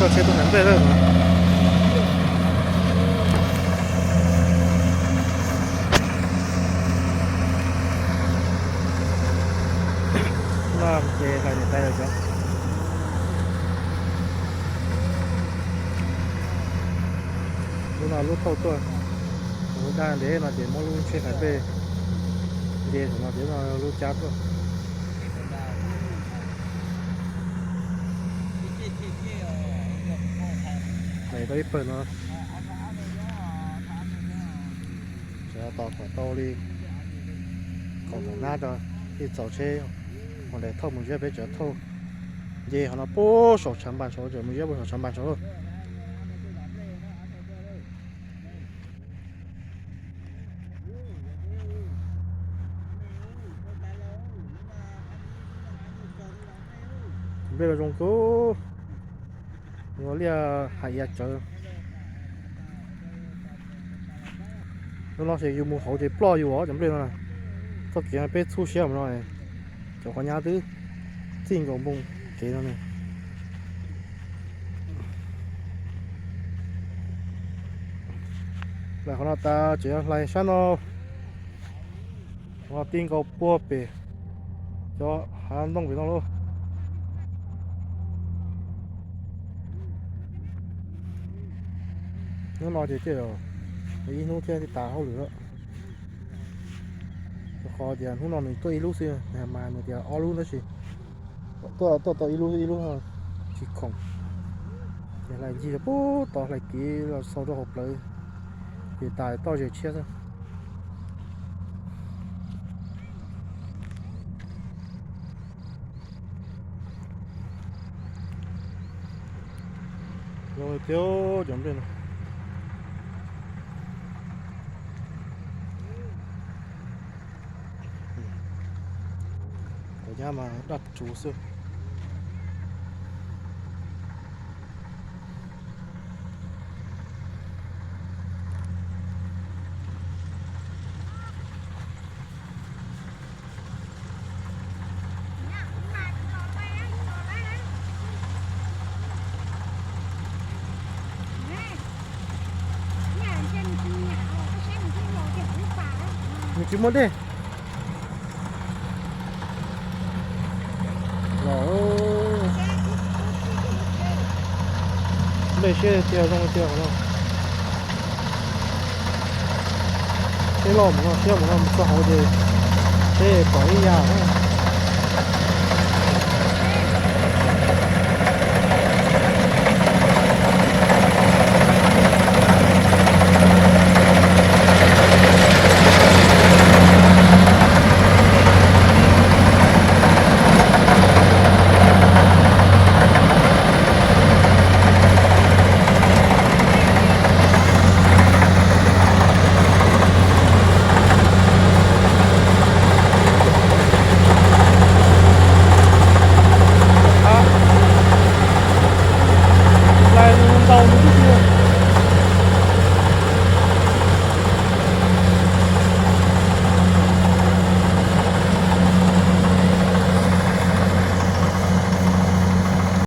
Tsheb tuaj nram nplej lawm. No ces hlais niam tais lawm cov. Lub no lub thauj tuaj, lub daj ntev no ces muab lub tsheb hlais nplej nce saum no ces no lub cab tuaj. Hlais tau ib pawg no. Tseem tos kom tau li kaum tawm nab rau thiaj txaus tsheb. Mus nraim thauj mus ziab peb tseem thauj nce qhov no puag saum tshav npas saud, tseem mus ziab puag saum tshav npas saud lauj. Nplej los zoo kawg. Ua liaj hais ia tsawv. Hnub no ces yus mus hauv ces ploj yus os cov nplej no. Txoj kev no peb txhub siab mus no, cov qhov nyab twb txij nkaus npoo kev no ne. Hlais qhov no tas tseem yuav hlais sab no. Qhov no ti nkaus puag pem cov hav ntoo pem no lauj. Hnub no ces thiaj ib hnub thiaj tas hauj lwm lawm. Rau qhov tias hnub no nws tuaj ib lub xwb, mas nws tias ob lub tab sis tuaj tuaj tau ib lub ib lub tsis khoom. Ces hlais ncig puag tod hlais kiv los xaus rau hauv plawv, ces tas toj zes tshiab xwb. Zoo tiag cov nplej no. Cov nyab mas daj tsuv xwb. Nws tsis muaj dej. Los, nplej siab tiag zoo tiag no. Tsheb loj mus no, siab mus no, mus txog hauv ces tsheb pom ib yam.